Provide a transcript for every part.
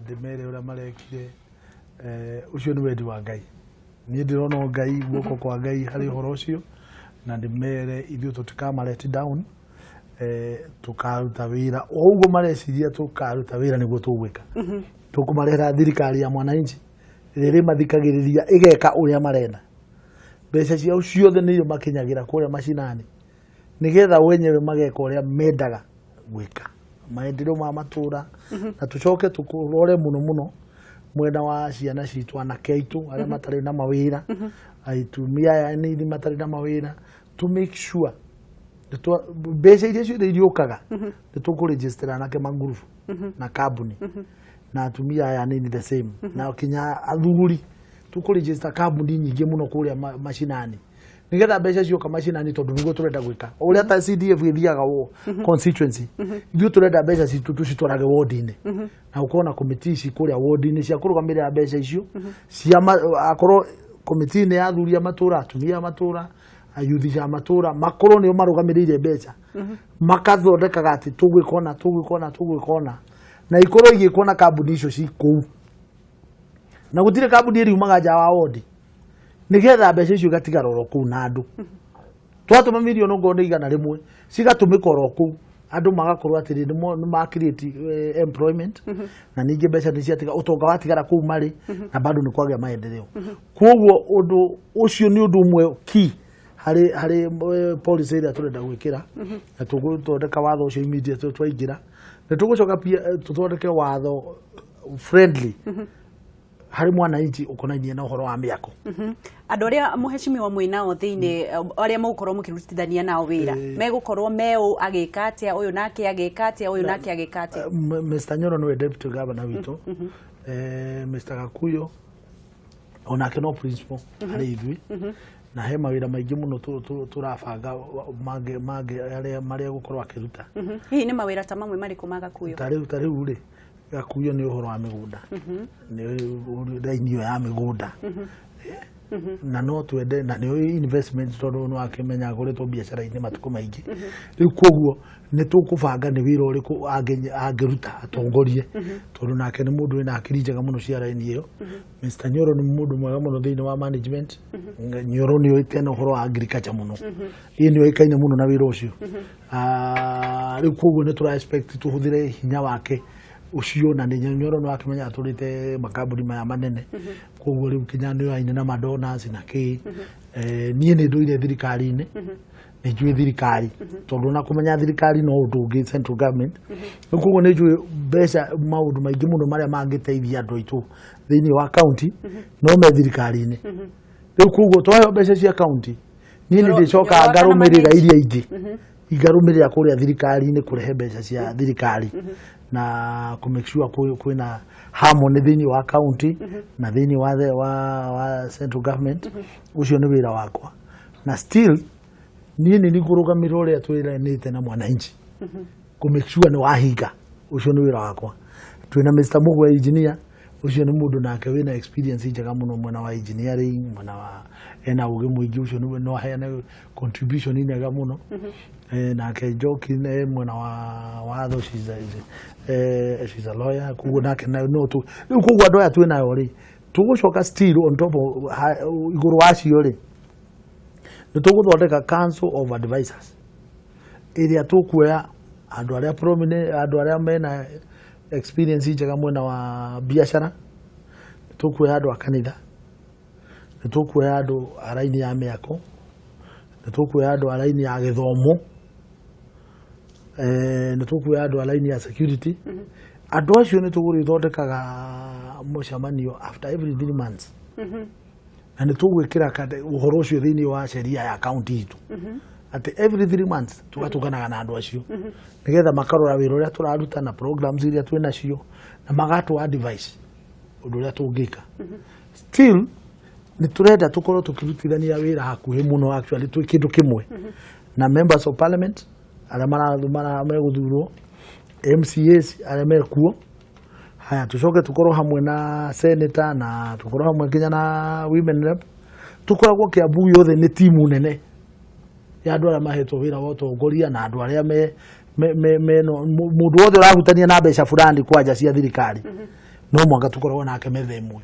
Ndĩmere ũrĩa marekire. Ũcio nĩ wendi wa Ngai. Niĩ ndĩrona o Ngai, guoko kwa Ngai harĩ ũhoro ũcio, na ndĩmere ithuĩ tũtikama let down. Tũkaruta wĩra o ũguo mareciria, tũkaruta wĩra nĩguo tũgwĩka. Tũkũmarehera thirikari ya mwananchi ĩrĩa ĩrĩmathikagĩrĩria, ĩgeka ũrĩa marenda. Mbeca ciao ciothe nĩ irio makinyagira kũrĩa macinani, nĩgetha wenyewe mageka ũrĩa mendaga gwĩka maendeleo ma matũra. Na tũcoke tũrore mũno mũno mwena wa ciana citũ, anake aitũ arĩa matarĩ na mawĩra, atumia aya anini matarĩ na mawĩra, to make sure mbeca iria ciothe iriũkaga nĩ tũkũregister anake mangurubu na kambuni, na atumia aya anini the same, na kinya athuri tũkũregister kambuni nyingĩ mũno kũrĩa macinani, nigetha mbeca cioka macinani, tondũ nĩguo tũrenda gwĩka o ũrĩa ta CDF ĩthiaga wo constituency. Ithuĩ tũrenda mbeca citũ tũcitwarage ward-inĩ, na gũkorwo na komiti ici kũrĩa ward-inĩ cia kũrũgamĩrĩra mbeca icio cia akorwo komiti-inĩ ya athuri a matũra, atumia a matũra, ayuthi a matũra, makorwo nĩo marũgamĩrĩire mbeca, makathondekaga atĩ tũgwĩka ũna, tũgwĩka ũna, tũgwĩka ũna, na ikorwo igĩkwo na kambuni icio ci kũu, na gũtirĩ kambuni ĩriumaga nja wa wondi, nĩgetha mbeca icio igatigara oro kũu, na andũ twatũma mirioni ongorwo nĩ 100 cigatũmĩka oro kũu, andũ magakorwo atĩrĩ nĩ ma create employment, na ningĩ mbeca nĩ ciatiga, ũtonga watigara kũu marĩ, na bado nĩ kwagĩa maendeleo. Koguo ũndũ ũcio nĩ ũndũ ũmwe key harĩ policy ĩrĩa tũrenda gwĩkĩra, na tũgũthondeka watho ũcio immediately twaingĩra. Nĩ tũgũcoka pia tũthondeke watho friendly harĩ mwananchi ũkonainie na ũhoro wa mĩako. Andũ arĩa mũhecimiwa mwĩ nao thĩinĩ, arĩa mũgũkorwo mũkĩrutithania nao wĩra, megũkorwo meũ agĩka atĩa, ũyũ nake agĩka atĩa, ũyũ nake agĩka atĩa? Mr. Nyoro nĩwe deputy governor witũ. Mr. Gakuyo onake no principal harĩ ithuĩ, na he mawĩra maingĩ mũno tũrabanga mangĩ arĩa marĩa gũkorwo akĩruta. Hihi nĩ mawĩra ta mamwe marĩkũ ma Gakuyo? Ta rĩu rĩ, Gakuyo nĩ ũhoro wa mĩgũnda, nĩ raini ĩyo ya mĩgũnda. Na no twende na nĩ investment, tondũ nĩ wakĩmenya akoretwo biacara-inĩ matukũ maingĩ rĩu. Koguo nĩ tũkũbanga nĩ wĩra ũrĩkũ angĩruta atongorie, tondũ nake nĩ mũndũ wĩna akiri njega mũno cia raini ĩyo. Mr. Nyoro nĩ mũndũ mwega mũno thĩinĩ wa management. Nyoro nĩ oĩkaine ũhoro wa agriculture mũno, ĩ nĩ oĩkaine mũno na wĩra ũcio. Rĩu koguo nĩ tũra expect tũhũthĩre hinya wake ũcio, na nĩ Nyoro nĩ wakĩmenya atũrĩte makambuni maya manene, koguo rĩu kinya nĩ oaine na madonors na kĩ. Niĩ nĩ ndũire thirikari-inĩ, nĩ njũĩ thirikari, tondũ ona kũmenya thirikari no ũndũ ũngĩ, central government. Rĩu koguo nĩ njũĩ mbeca, maũndũ maingĩ mũno marĩa mangĩteithia andũ aitũ thĩinĩ wa county no me thirikari-inĩ. Rĩu koguo twaheo mbeca cia county, niĩ nĩ ndĩcokaga Nyoro kana ngarũmĩrĩra manage. iria ingĩ, ingarũmĩrĩra kũrĩa thirikari-inĩ kũrehe mbeca cia thirikari na kũ make sure kwĩna harmony thĩinĩ wa county na thĩinĩ wa central government. Ũcio nĩ wĩra wakwa, na still niĩ nĩ nikũrũgamĩrĩra ũrĩa twĩranĩte na mwananchi, kũ make sure nĩ wahinga. Ũcio nĩ wĩra wakwa. Twĩna Mr. Mugwe engineer, ũcio nĩ mũndũ nake wĩna experience njega mũno mwena wa engineering, mwena wa ena ũgĩ mũingĩ. Ũcio nĩ no aheane contribution nega mũno. Nake Njoki nĩ mwena wa watho, she's a lawyer, koguo nake no tu. Rĩu koguo andũ aya twĩnayo rĩ, tũgũcoka still on top of igũrũ wacio rĩ, nĩ tũgũthondeka council of advisors ĩrĩa tũkuoya andũ arĩa prominent, andũ arĩa mena experience njega mwena wa biacara, nĩ tũkuoya andũ a kanitha, nĩ tũkuoya andũ a raini ya mĩako, nĩ tũkuoya andũ a raini ya gĩthomo, nĩ tũkuoya andũ a raini ya security. Andũ acio nĩ tũgũrĩthondekaga mũcemanio after every 3 months, na nĩ tũgwĩkĩra ũhoro ũcio thĩinĩ wa sheria ya county itũ, atĩ every 3 months tũgatũnganaga na andũ acio, nĩgetha makarora wĩra ũrĩa tũraruta na programs iria twĩ nacio, na magatũ advice ũndũ ũrĩa tũngĩka. Still nĩ tũrenda tũkorwo tũkĩrutithania wĩra hakuhĩ mũno, actually twĩ kĩndũ kĩmwe na members of parliament arĩa megũthurwo, MCAs arĩa mekuo. Haya, tucoke tukorwo hamwe na senator, na tukorwo hamwe nginya na women rep. Tukoragwo Kiambu yothe nĩ timu nene ya andũ arĩa mahetwo wĩra wa ũtongoria, na andũ arĩa me no mũndũ wothe ũrahutania na mbeca fulani kwanja cia thirikari. No mũhaka tũkoragwo nake metha ĩmwe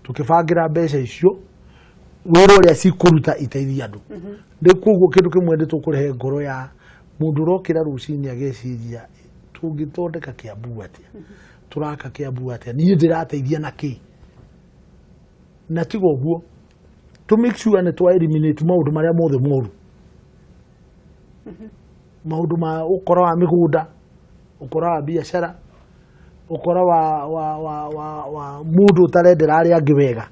tũkĩbangĩra mbeca icio wĩra ũrĩa cikũruta iteithie andũ. Rĩu koguo kĩndũ kĩmwe nĩ tũkũrehe ngoro ya mũndũ ũrokĩra rũcinĩ ageciria, tũngĩthondeka Kĩambu atĩa, tũraka Kĩambu atĩa, niĩ ndĩrateithia na kĩ? Na tiga ũguo, to make sure nĩ twa eliminate maũndũ marĩa mothe moru, maũndũ ma ũkora wa mĩgũnda, ũkora wa biacara, ũkora wa mũndũ ũtarendera arĩa angĩ wega.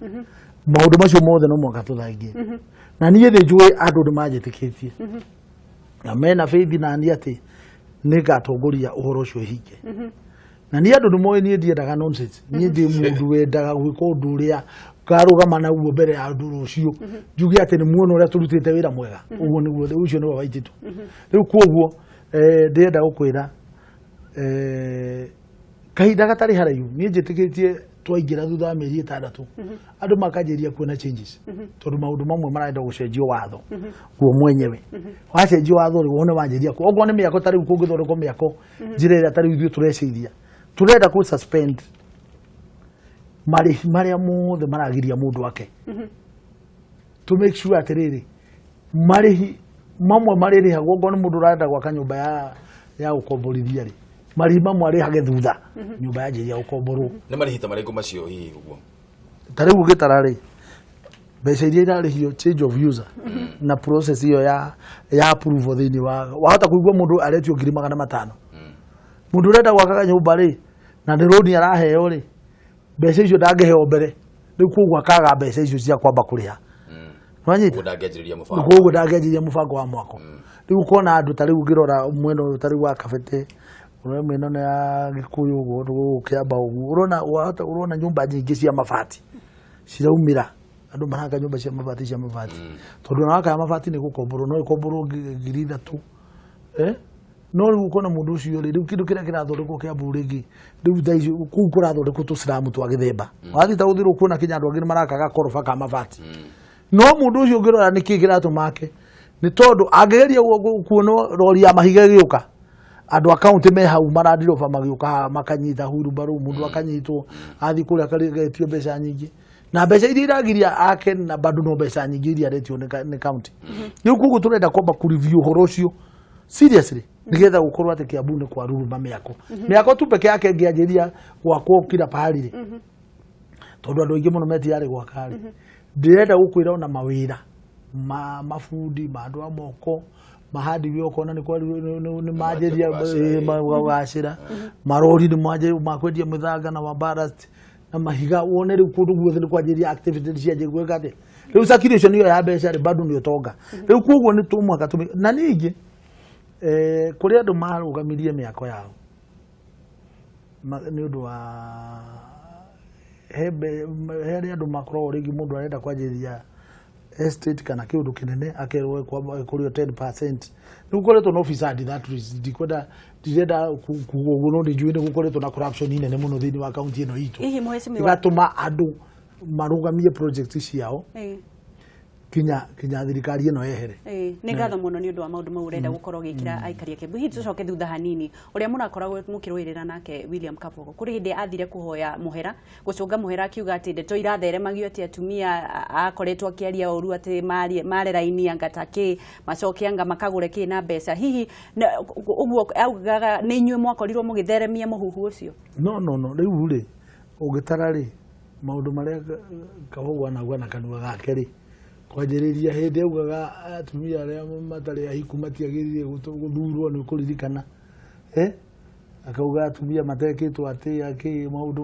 Maũndũ macio mothe no mũhaka tũthengie. Na niĩ nĩ njũĩ andũ nĩ manjĩtĩkĩtie na mena faith na niĩ atĩ nĩ ngatongoria ũhoro ũcio ũhinge. Na niĩ andũ nĩ moĩ niĩ ndiendaga nonsense. Niĩ ndĩ mũndũ wendaga gwĩka ũndũ ũrĩa ngarũgama naguo mbere ya andũ rũciũ, njuge atĩ nĩ muona ũrĩa tũrutĩte wĩra mwega. Ũguo nĩguo ũcio nĩwe Waititũ. Rĩu koguo ndĩrenda gũkwĩra, kahinda gatarĩ haraihu, niĩ njĩtĩkĩtie twaingĩra thutha wa mĩeri 6, andũ makanjĩria kuona changes, tondũ maũndũ mamwe marenda gũcenjio watho guo mwenyewe. Wacenjio watho rĩ, wone wanjĩria okorwo nĩ mĩako, ta rĩu kũngĩthondekwo mĩako njĩra ĩrĩa ta rĩu ithuĩ tũreciria, tũrenda kũ suspend marĩhi marĩa mothe maragiria mũndũ ake, to make sure atĩrĩrĩ, marĩhi mamwe marĩrĩhagwo okorwo nĩ mũndũ ũrenda gwaka nyũmba ya gũkomborithia rĩ, marĩhi mamwe arĩhage thutha nyũmba yanjĩria gũkomborwo. Nĩ marĩhi ta marĩkũ macio hihi ũguo? Ta rĩu ũgĩtara rĩ, mbeca iria irarĩhio change of user na process ĩyo ya approval thĩinĩ wa wahota kũigua mũndũ aretio 500,000. Mũndũ ũrenda gwaka nyũmba rĩ, na nĩ rũni araheo rĩ, mbeca icio ndangĩheo mbere. Rĩu koguo akaga mbeca icio cia kwamba kũrĩha. Nĩwanyita? Ũguo ndangĩanjĩrĩria mũbango. Koguo ndangĩanjĩrĩria mũbango wa mwako. Rĩu ũkona andũ ta rĩu ũngĩrora mwena ũyũ ta rĩu wa Kabete, ũrona mwena ĩno ya Gĩkũyũ ũguo, gũkũ Kĩamba ũguo, ũrona wahota ũrona nyũmba nyingĩ cia mabati ciraumĩra. Andũ maraka nyũmba cia mabati, tondũ ona waka ya mabati nĩ gũkomborwo, no ĩkomborwo 3,000. No rĩu ũkona mũndũ ũcio rĩ, rĩu kĩndũ kĩrĩa kĩrathondekwo Kĩambu rĩngĩ rĩu thaa ici kũu kũrathondekwo tũciramu twa gĩthemba. Wathiĩ ta gũthirwo kuona kinya andũ angĩ nĩ marakaga koroba ka mabati. No mũndũ ũcio ũngĩrora nĩkĩ kĩratũma ake, nĩ tondũ angĩgeria kuona rori ya mahiga ĩgĩũka, andũ a kaunti me hau marandiroba magĩũka haha makanyita hurubarũ, mũndũ akanyitwo athiĩ kũrĩa akaretio mbeca nyingĩ, na mbeca iria iragiria ake na bado no mbeca nyingĩ iria aretio nĩ kaunti. Rĩu koguo tũrenda kwamba kũ review ũhoro ũcio seriously, nigetha gũkorwo atĩ Kiambu nĩ kwaruruma mĩako. Mĩako tu peke yake ĩngĩanjĩria gwakwo kila pahali rĩ, tondũ andũ aingĩ mũno metiarĩ gwaka rĩ, ndĩrenda gũkwĩra ona mawĩra ma mabundi, ma andũ a moko, mahandiwe, ũkona nĩ nĩ manjĩria kũgacĩra, kũgacĩra. Marori nĩ manjĩria makwendia mĩthanga na mabarast na mahiga. Wone rĩu kũndũ guothe nĩ kwanjĩria activity cianjia gwĩka atĩ rĩu circulation ĩyo ya mbeca rĩ, bado nĩ ũtonga. Rĩu koguo nĩ tũmũhaka tũmĩ na ningĩ kũrĩ andũ marũgamirie mĩako yao nĩ ũndũ wa he harĩ andũ makoragwo rĩngĩ mũndũ arenda kwanjĩrĩria estate kana kĩũndũ kĩnene, akerwo kũrĩo 10%. Nĩ gũkoretwo na ufisadi, that is, ndikwenda, ndirenda kuga ũguo, no nĩ njũĩ nĩ gũkoretwo na corruption nene mũno thĩinĩ wa kaunti ĩno itũ, Hihi mheshimiwa ĩgatũma andũ marũgamie project ciao kinya thirikari ĩno yehere. Ĩĩ, nĩ ngatho mũno nĩ ũndũ wa maũndũ mau ũrenda gũkorwo ũgĩkĩra aikari a Kiambu. Hihi tũcoke thutha hanini, ũrĩa mũrakoragwo mũkĩrũĩrĩra nake William Kabogo, kũrĩ hĩndĩ athire kũhoya mũhera, gũcũnga mũhera, akiuga atĩ ndeto iratheremagio atĩ atumia akoretwo akĩaria ũru atĩ mare raini anga ta kĩ macoke anga makagũre kĩ na mbeca. Hihi ũguo augaga nĩ inyuĩ mwakorirwo mũgĩtheremia mũhuhu ũcio? No, no, no. Rĩu rĩ, ũngĩtara rĩ, maũndũ marĩa Kabogo anauga na kanua gake rĩ, kwanjĩrĩria hĩndĩ augaga atumia arĩa matarĩ ahiku matiagĩrĩire gũthurwo, nĩ ũkũririkana, eh? Akauga atumia matekĩtwo atĩ akĩ maũndũ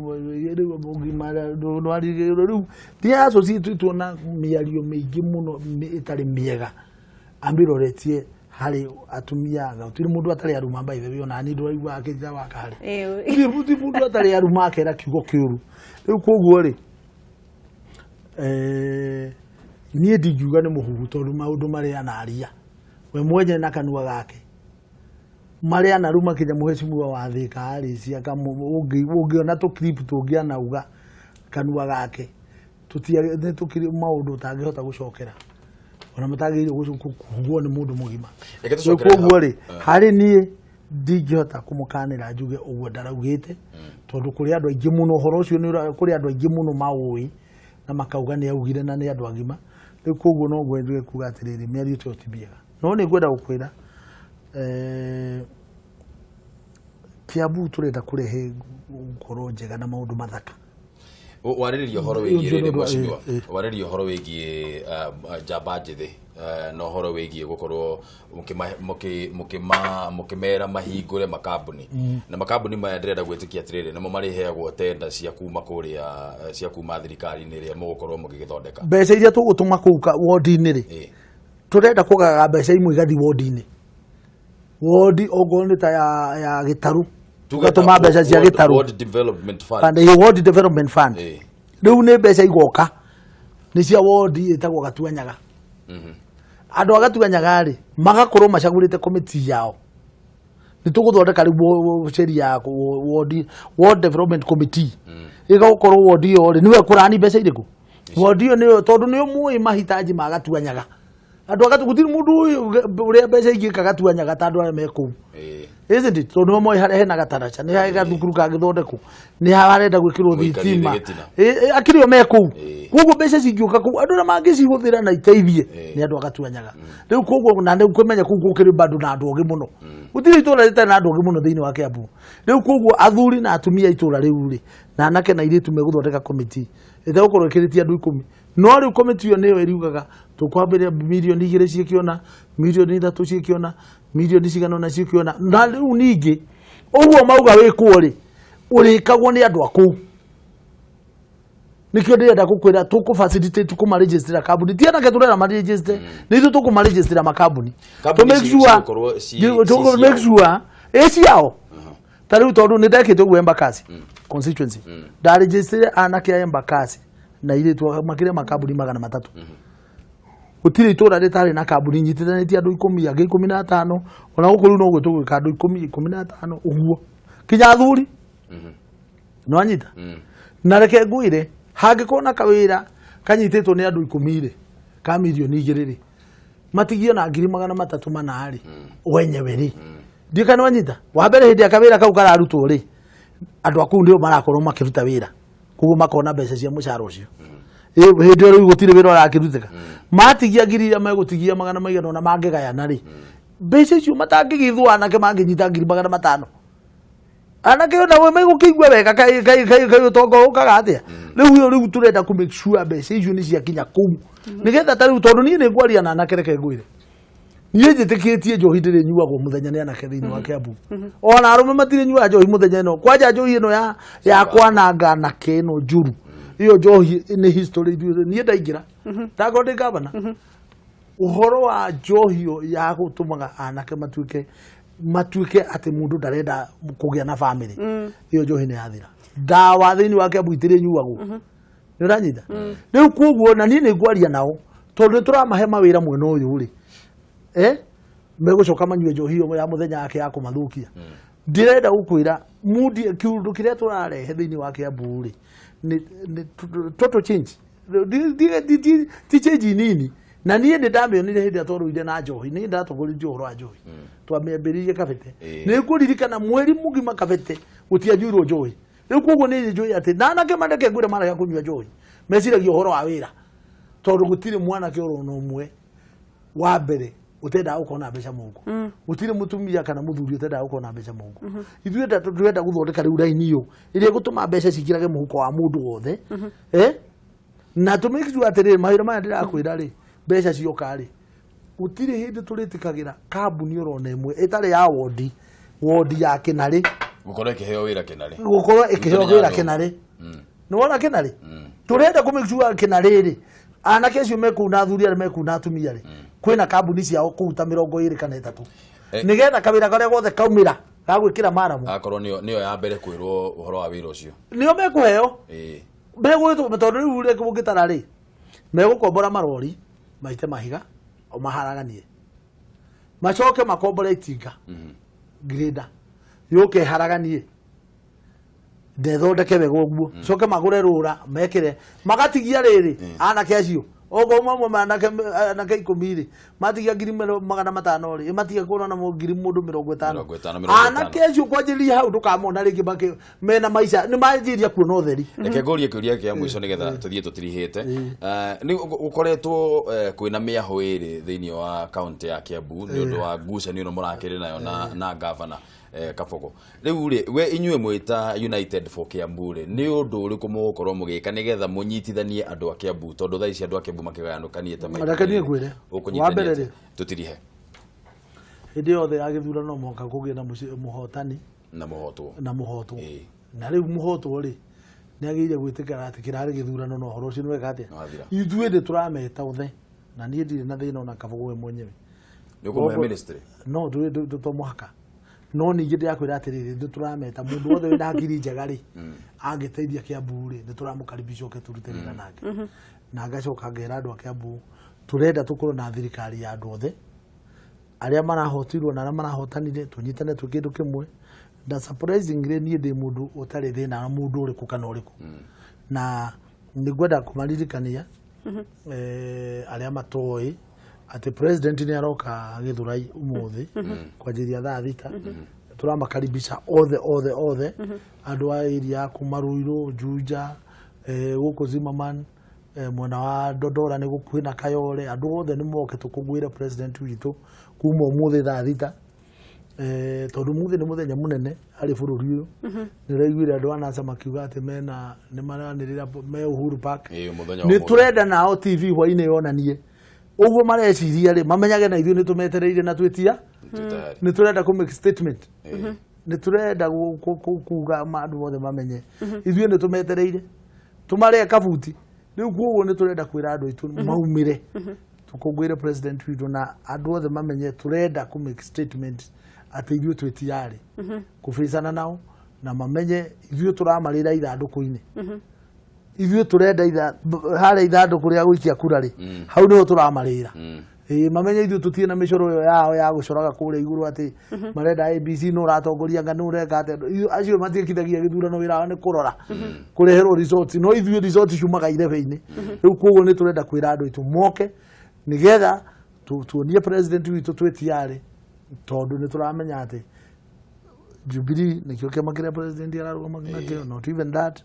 rĩu ũgima rĩu ndiassociatĩtwo na mĩario mĩingĩ mũno ĩtarĩ mĩega ambiroretie harĩ atumia. Gũtirĩ mũndũ atarĩ aruma, by the way, ona niĩ ndũraigua akĩnjĩra wa karĩ. Gũtirĩ mũndũ atarĩ aruma akera kiugo kĩũru. Rĩu koguo rĩ, niĩ ndingiuga nĩ mũhuhu, tondũ maũndũ marĩa anaria we mwenye na kanua gake marĩa anaruma kinya mũhecimiwa wa Thika arĩcia, ũngĩona tũ clip tũngĩ anauga kanua gake, nĩ tũkiri maũndũ ũtangĩhota gũcokera ona matagĩrĩire kugwo nĩ mũndũ mũgima. Reke Rĩu tũcokere koguo rĩ, hau. harĩ niĩ ndingĩhota kũmũkanĩra njuge ũguo ndaraugĩte. Tondũ kũrĩ andũ aingĩ mũno ũhoro ũcio nĩ kũrĩ andũ aingĩ mũno maũĩ na makauga nĩ augire na nĩ andũ agima. Rĩu koguo no ngwende kuga atĩrĩrĩ, mĩario ta ĩyo ti mĩega. No nĩ ngwenda gũkwĩra Kiambu tũrenda kũrehe ngoro njega na maũndũ mathaka. Warĩrĩria ũhoro wĩgiĩ rĩrĩ mheshimiwa, warĩrĩria ũhoro wĩgiĩ njamba njĩthĩ na ũhoro wĩgiĩ gũkorwo mũkĩmera mahingũre makambuni, na makambuni maya ndĩrenda gwĩtĩkia atĩrĩrĩ, nĩmo marĩheagwo tenda cia kuma kũrĩa, cia kuma thirikari-inĩ ĩrĩa mũgũkorwo mũgĩgĩthondeka. Mbeca iria tũgũtũma kũu wodi-inĩ rĩ, tũrenda kũgagaga mbeca imwe igathiĩ wodi-inĩ, wodi okorwo nĩ ta ya gĩtarũ, tũgatũma mbeca cia gĩtarũ. Ward Development Fund. Fund, Ward Development Fund. Rĩu nĩ mbeca igoka nĩ cia wodi ĩtagwo Gatuanyaga. Andũ a Gatuanyaga rĩ, magakorwo macagũrĩte komiti yao. Nĩ tũgũthondeka rĩu sheria ya ward development committee, ĩgagũkorwo wodi ĩyo rĩ, nĩwe kũrani mbeca irĩkũ wodi ĩyo nĩyo, tondũ nĩo mũĩ mahitaji ma Gatuanyaga. Andũ a Gatu, gũtirĩ mũndũ ũĩ ũrĩa mbeca ingĩka Gatuanyaga ta andũ arĩa me kũu, isn't it? Tondũ nĩo moĩ harĩa hena gataraca, nĩ harĩ gathukuru kangĩthondekwo, nĩ harenda gwĩkĩrwo Mũikarie thitima. gĩtina. Akĩrĩ o me kũu. Koguo mbeca cingĩũka kũu, andũ arĩa mangĩcihũthĩra na iteithie nĩ andũ a Gatuanyaga. Rĩu koguo na rĩu kũmenya kũu gũkĩrĩ bado na andũ ogĩ mũno, gũtirĩ itũra rĩtarĩ na andũ ogĩ mũno thĩinĩ wa Kiambu. Rĩu koguo athuri na atumia a itũra rĩu rĩ, na anake na airĩtu megũthondeka komiti ĩtegũkorwo ĩkĩrĩtie andũ 10. No rĩu komiti ĩyo nĩyo ĩriugaga tũkwambĩrĩria 2 mirioni ciĩkĩona, 3 mirioni ciĩkĩona, mirioni cigana ũna ciĩkĩona. Na rĩu ningĩ ũguo mauga wĩkwo rĩ, ũrĩkagwo nĩ andũ a kũu. Nĩkĩo ndĩrenda gũkwĩra tũkũ facilitate kũmarĩgĩstĩra kambuni, ti anake tũrera marĩgĩste, nĩ ithuĩ tũkũmarĩgĩstĩra makambuni. Kambuni To make sure cigũkorwo ci make ciao. sure ĩ ciao. Ta rĩu tondũ nĩ ndekĩte ũguo Embakasi constituency, ndarĩgĩstĩre anake a Embakasi na airĩtu makĩria makambuni 300. Gũtirĩ itũra rĩtarĩ na kambuni nyitithanĩtie andũ 10, angĩ 15. Ona gũkũ rĩu noguo tũgwĩka, andũ 10, 15, ũguo kinya athuri. Nĩwanyita? Na reke ngwĩre, hangĩkorwo na kawĩra kanyitĩtwo nĩ andũ 10 rĩ, ka 2 mirioni rĩ, matigio na 340,000 rĩ, wenyewe rĩ. Ndiũĩ kana nĩwanyita. Wa mbere, hĩndĩ ya kawĩra kau kararutwo rĩ, andũ a kũu nĩo marakorwo makĩruta wĩra, koguo makona mbeca cia mũcara ũcio. Hĩndĩ ĩyo rĩu gũtirĩ wĩra ũrakĩrutĩka, matigia ngiri iria megũtigia magana maigana ũna mangĩgayana rĩ, mbeca icio matangĩgithwo, anake mangĩnyita 500,000, anake ona we megũkĩigua wega. Kaĩ kaĩ kaĩ kaĩ ũtonga ũkaga atĩa rĩu? Ĩyo rĩu tũrenda kũ make sure mbeca icio nĩ ciakinya kũu, nĩgetha ta rĩu tondũ niĩ nĩ ngwaria na anake. Reke ngwĩre, niĩ njĩtĩkĩtie njohi ndĩrĩ nyuagwo mũthenya nĩ anake thĩinĩ wa Kiambu, ona arũme matirĩ nyuaga njohi mũthenya. Ĩno kwanja njohi ĩno ya kwananga anake ĩno njũru, ĩyo njohi nĩ history. Ithuĩ niĩ ndaingĩra ndakorwo ndĩ gavana, ũhoro wa njohi ĩyo ya gũtũmaga anake matuĩke atĩ mũndũ ndarenda kũgĩa na family, ĩyo njohi nĩ yathira. Ndawa thĩinĩ wa Kiambu itirĩ nyuagwo. Nĩ ũranyita? Rĩu koguo na niĩ nĩ ngwaria nao, tondũ nĩ tũramahe mawĩra mwena ũyũ rĩ, megũcoka manyue njohi ĩyo ya mũthenya yake ya kũmathũkia. Ndĩrenda gũkwĩra mundi kĩũndũ kĩrĩa tũrarehe thĩinĩ wa Kiambu rĩ, nĩ total change. Ti change nini. Na niĩ nĩ ndamĩonire hĩndĩ ĩrĩa twarũire na njohi. Nĩ ndatongoririe ũhoro wa njohi, twamĩambĩrĩirie Kabete. Nĩ ngũririkana mweri mũgima Kabete gũtianyuirwo njohi. Rĩu koguo nĩ njũĩ atĩ na anake mandeke ngwĩre, marega kũnyua njohi meciragia ũhoro wa wĩra, tondũ gũtirĩ mwanake oro na ũmwe wa mbere ũtendaga gũkorwo na mbeca mũhuko. Gũtirĩ mũtumia kana mũthuri ũtendaga gũkorwo na mbeca mũhuko. Ithuĩ tũrenda gũthondeka rĩu raini ĩyo ĩrĩa ĩgũtũma mbeca cingĩrage mũhuko wa mũndũ wothe, na tũ make sure atĩrĩrĩ, mawĩra maya ndĩrakwĩra rĩ, mbeca cioka rĩ, gũtirĩ hĩndĩ tũrĩtĩkagĩra kambuni oro na ĩmwe ĩtarĩ ya wodi ya Kĩnarĩ gũkorwo ĩkĩheo wĩra Kĩnarĩ. Gũkorwo ĩkĩheo Nĩ wĩra nyandũ. Kĩnarĩ. Nĩwona Kĩnarĩ, tũrenda kũ make sure Kĩnarĩ rĩ, anake acio me kũu na athuri arĩa me kũu na atumia rĩ, kwĩna kambuni ciao kũu ta 23, nĩgetha kawĩra karĩa gothe kaumĩra ga gwĩkĩra maramu, akorwo nĩyo ya mbere kwĩrwo ũhoro wa wĩra ũcio. Nĩo mekũheo. Megwĩtwo, tondũ rĩu rĩ ũngĩtara rĩ, megũkombora marori maite mahiga o maharaganie, macoke makombore itinga greda yũke ĩharaganie ndethondeke wega ũguo, coke magũre rũra mekĩre, magatigia rĩrĩ anake acio Okorwo mamwe anake anake 10 rĩ, matigia 500,000 rĩ, matiga kuona na ngiri mũndũ 50. 50, 50. Anake acio kwanjĩrĩria hau ndũkamona rĩngĩ mena maica nĩ manjĩrĩria kuona ũtheri. Reke ngũrie kĩũria kĩa mũico nĩgetha tũthiĩ tũtirihĩte. Nĩ gũkoretwo kwĩna mĩahũ ĩrĩ thĩinĩ wa kaunti ya Kiambu nĩ ũndũ wa ngucanio ĩno mũrakĩrĩ nayo na gavana Kabogo. Rĩu rĩ, we inyuĩ mwĩta United for Kiambu rĩ, nĩ ũndũ ũrĩkũ mũgũkorwo mũgĩka nĩgetha mũnyitithanie andũ a Kiambu, tondũ thaa ici andũ a Kiambu makĩgayanũkanĩte maita Reke niĩ merĩ. ngwĩre. Ũkũnyitithania Wa mbere atĩa? rĩ, Tũtirihe. Hĩndĩ yothe ya gĩthurano no mũhaka kũgĩe na mũhotani na mũhotwo. Na mũhotwo. Ĩĩ. Na rĩu mũhotwo rĩ, nĩ agĩrĩire gwĩtĩkĩra atĩ kĩrarĩ gĩthurano na ũhoro ũcio nĩ weka atĩa. Nĩwathira. Ithuĩ nĩ tũrameta othe na niĩ ndirĩ na thĩna ona Kabogo we mwenyewe. Nĩ ũkũmũhe ministry? No to mũhaka, no ningĩ ndĩrakwĩra atĩrĩrĩ, nĩ tũrameta mũndũ wothe wĩna hakiri njega rĩ, angĩteithia Kiambu rĩ, nĩ tũramũkaribisha oke tũrute wĩra nake. Na ngacoka ngera andũ a Kiambu tũrenda tũkorwo na thirikari ya andũ othe arĩa marahotirwo na arĩa marahotanire, tũnyitane twĩ kĩndũ kĩmwe. Na surprisingly niĩ ndĩ mũndũ ũtarĩ thĩna na mũndũ ũrĩkũ kana ũrĩkũ, na nĩ ngwenda kũmaririkania arĩa matoĩ atĩ president nĩ aroka Gĩthũrai ũmũthĩ kwanjĩrĩria thaa 6. Tũramakaribisha othe othe othe, andũ a area ya kuma Ruiru, Juja, gũkũ Zimmerman, mwena wa Dodora nĩ gũkuhĩ na Kayole, andũ othe nĩ moke tũkũngũĩre president witũ kuma ũmũthĩ thaa 6, tondũ mũthĩ nĩ mũthenya mũnene harĩ bũrũri ũyũ. Nĩ ũraiguire andũ a NASA makiuga atĩ mena nĩ maranĩrĩra me Uhuru Park. Ĩĩ, mũthenya wa Nĩ ũmũthĩ. tũrenda nao TV hwainĩ yonanie ũguo mareciria rĩ, mamenyage na ithuĩ nĩ tũmetereire na twĩtia. Twĩ tayari. Nĩ tũrenda kũ make statement. Ĩĩ. Nĩ tũrenda kuga andũ othe mamenye ithuĩ nĩ tũmetereire tũmarĩe kabuti rĩu. Koguo nĩ tũrenda kwĩra andũ aitũ maumĩre tũkũngũĩre president witũ, na andũ othe mamenye tũrenda kũ make statement atĩ ithuĩ twĩ tayari kũbĩcana nao, na mamenye ithuĩ tũramarĩra ithandũkũ-inĩ. Ithuĩ tũrenda harĩa ithandũkũ rĩa gũikia kura rĩ, hau nĩho tũramarĩra. Ĩĩ, mamenye ithuĩ tũtirĩ na mĩcoro ĩyo yao ya gũcoraga kũrĩa igũrũ atĩ marenda ABC, nũ ũratongoria nga nũ ũreka atĩa. Acio matiĩkithagia gĩthurano, wĩra wao nĩ kũrora kũreherwo results, no ithuĩ results ciumaga irebe-inĩ rĩu. Koguo nĩ tũrenda kwĩra andũ aitũ moke nĩgetha tuonie president witũ twĩ tayari, tondũ nĩ tũramenya atĩ Jubilee nĩkĩo kĩama kĩrĩa president ararũgama nakĩo. Not even that,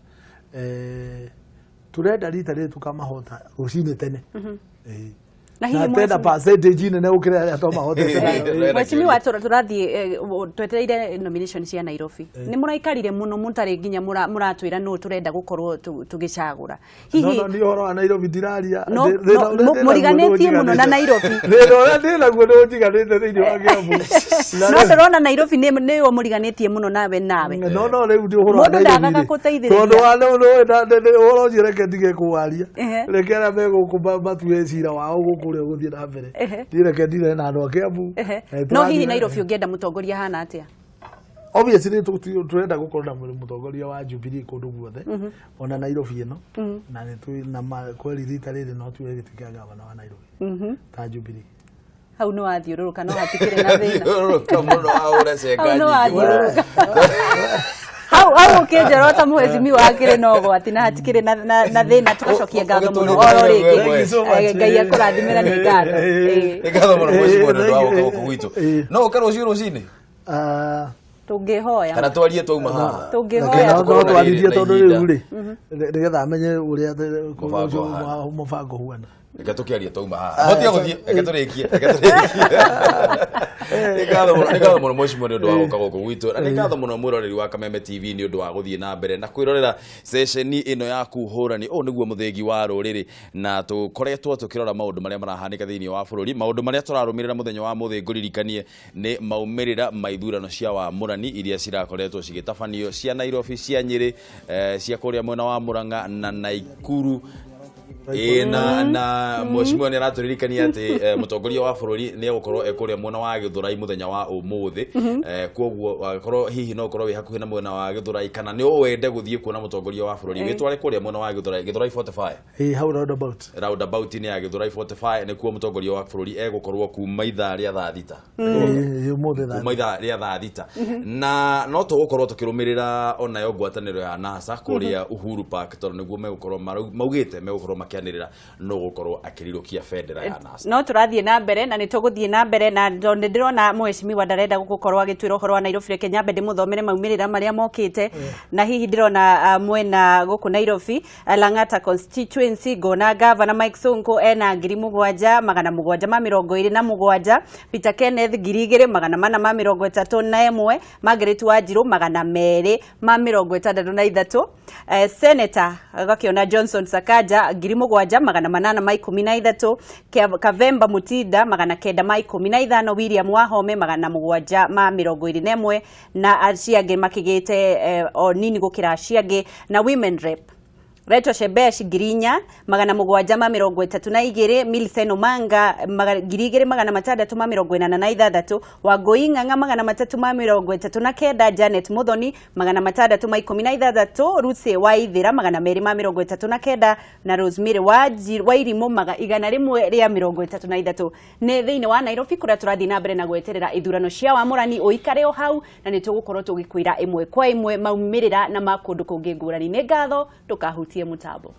tũrenda rita rĩrĩ tũkamahota rũcinĩ tene. Ĩĩ. Na hihi Na tena percentage nene gũkĩra arĩa twamahotete nayo. Ĩĩ. Mheshimiwa, tũrathiĩ twetereire nomination cia Nairobi. Nĩ mũraikarire mũno mũtarĩ nginya mũratwĩra nũ tũrenda gũkorwo tũgĩcagũra. No no, ni ũhoro wa Nairobi ndiraria. No, no, mũriganĩtie mũno na Nairobi. Thĩna ũrĩa ndĩ naguo nĩ ũnjiganĩte thĩinĩ wa Kiambu. No tũrona Nairobi nĩyo mũriganĩtie mũno nawe nawe. No rĩu nĩ ũhoro wa Mũndũ Nairobi ndagaga rĩ. gũteithĩrĩria. Tondũ wa no ũhoro ũcio reke ndige kũwaria. Ehe. Reke arĩa me gũkũ matue cira wao gũkũ ũrĩa ũgũthiĩ na mbere. Ehe. Niĩ reke ndire na andũ a Kiambu. Ehe. Eh, No hihi tũrathiĩ- Nairobi ũngĩenda mũtongoria hana atĩa? Obviously tũrenda gũkorwo na mũtongoria wa Jubilee kũndũ guothe, ona Nairobi ĩno, na nĩ na kweri rita rĩrĩ no tuoe gĩtĩ kĩa gavana wa Nairobi ta Jubilee. Hau nĩ wathiũrũrũka, no hatikĩrĩ na thĩna. Thiũrũrũka mũno ahũre cenga Hau nĩ nyingĩ. wathiũrũrũka hau hau ũkĩnjĩra ta mheshimiwa hakĩrĩ na ũgwati na hatikĩrĩ na thĩna. Tũgacokia ngatho mũno oro rĩngĩ. Thank you so much. Ngai akũrathimĩra, nĩ ngatho. Nĩ ngatho mũno mheshimiwa nĩ ũndũ wa gũka Thank you. gũkũ gwitũ. No ũke rũciũ rũcinĩ? Ah, Tũngĩhoya. Kana twarie twauma haha? Tũngĩhoya. No Tũkorwo na twaririe na tondũ ihinda. rĩu rĩ, nĩgetha amenye ũrĩa Mũbango ũhana. mũbango huana. Reke tũkĩarie twauma haha. Hotia gũthiĩ, reke tũrĩkie, reke tũrĩkie. Nĩ ngatho mũno mheshimiwa nĩ ũndũ wa gũka gũkũ gwitũ, na nĩ ngatho mũno mwĩroreri wa Kameme TV nĩ ũndũ wa gũthiĩ na mbere na kwĩrorera ceceni ĩno ya kuhũrani. Ũyũ nĩguo mũthĩgi wa rũrĩrĩ, na tũkoretwo tũkĩrora maũndũ marĩa marahanĩka thĩinĩ wa bũrũri. Maũndũ marĩa tũrarũmĩrĩra mũthenya wa mũthĩ, ngũririkanie, nĩ maumĩrĩra ma ithurano cia wamũrani iria cirakoretwo cigĩtabanio cia Nairobi, cia Nyĩrĩ, cia kũrĩa mwena wa Murang'a na Naikuru. Ĩĩ, na mheshimiwa nĩ aratũririkania atĩ mũtongoria wa bũrũri nĩ egũkorwo e kũrĩa mwena wa Gĩthũrai mũthenya wa ũmũthĩ. Kwoguo angĩkorwo hihi no ũkorwo wĩ hakuhĩ na mwena wa Gĩthũrai kana nĩ wende gũthiĩ kuona mũtongoria wa bũrũri, wĩtware kũrĩa mwena wa Gĩthũrai, Gĩthũrai 45. Ĩĩ, hau roundabout. Roundabout-inĩ ya Gĩthũrai 45 nĩkuo mũtongoria wa bũrũri egũkorwo kuma ithaa rĩa thaa 6. Ĩĩ, ũmũthĩ thaa Kuma ithaa rĩa thaa 6, na no tũgũkorwo tũkĩrũmĩrĩra onayo ngwatanĩro ya NASA kũrĩa Uhuru Park, tondũ nĩguo megũkorwo maugĩte megũkorwo makĩanĩrĩra. makĩanĩrĩra no gũkorwo akĩrirũkia bendera ya NASA. No tũrathiĩ na mbere na nĩ tũgũthiĩ na mbere na tondũ nĩ ndĩrona mheshimiwa ndarenda gũkorwo agĩtwĩra ũhoro wa Nairobi, reke nyambe ndĩmũthomere maumĩrĩra marĩa mokĩte. Na hihi ndĩrona mwena gũkũ Nairobi, Lang'ata constituency, ngona gavana Mike Sonko ena 7727, Peter Kenneth 2431, Margaret Wanjiru 263, Senator agakĩona Johnson Sakaja 7813, Kavemba Mutinda 915, William Wahome 721, na acio angĩ makĩgĩte o nini gũkĩra acio angĩ. Na women rep Rachel Shebesh 4732, Millicent Omanga 2686, Wangũi Ng'ang'a 339, Janet Muthoni 616, Lucy Waithera 239, na Rosemary Wairimu 133. Nĩ thĩinĩ wa Nairobi kũrĩa tũrathiĩ na mbere na gweterera ithurano cia wamũrani. Ũikare o hau na nĩ tũgũkorwo tũgĩkwĩra ĩmwe kwa ĩmwe maumĩrĩra na ma kũndũ kũngĩ ngũrani. Nĩ ngatho, ndũkahutie mũtambo.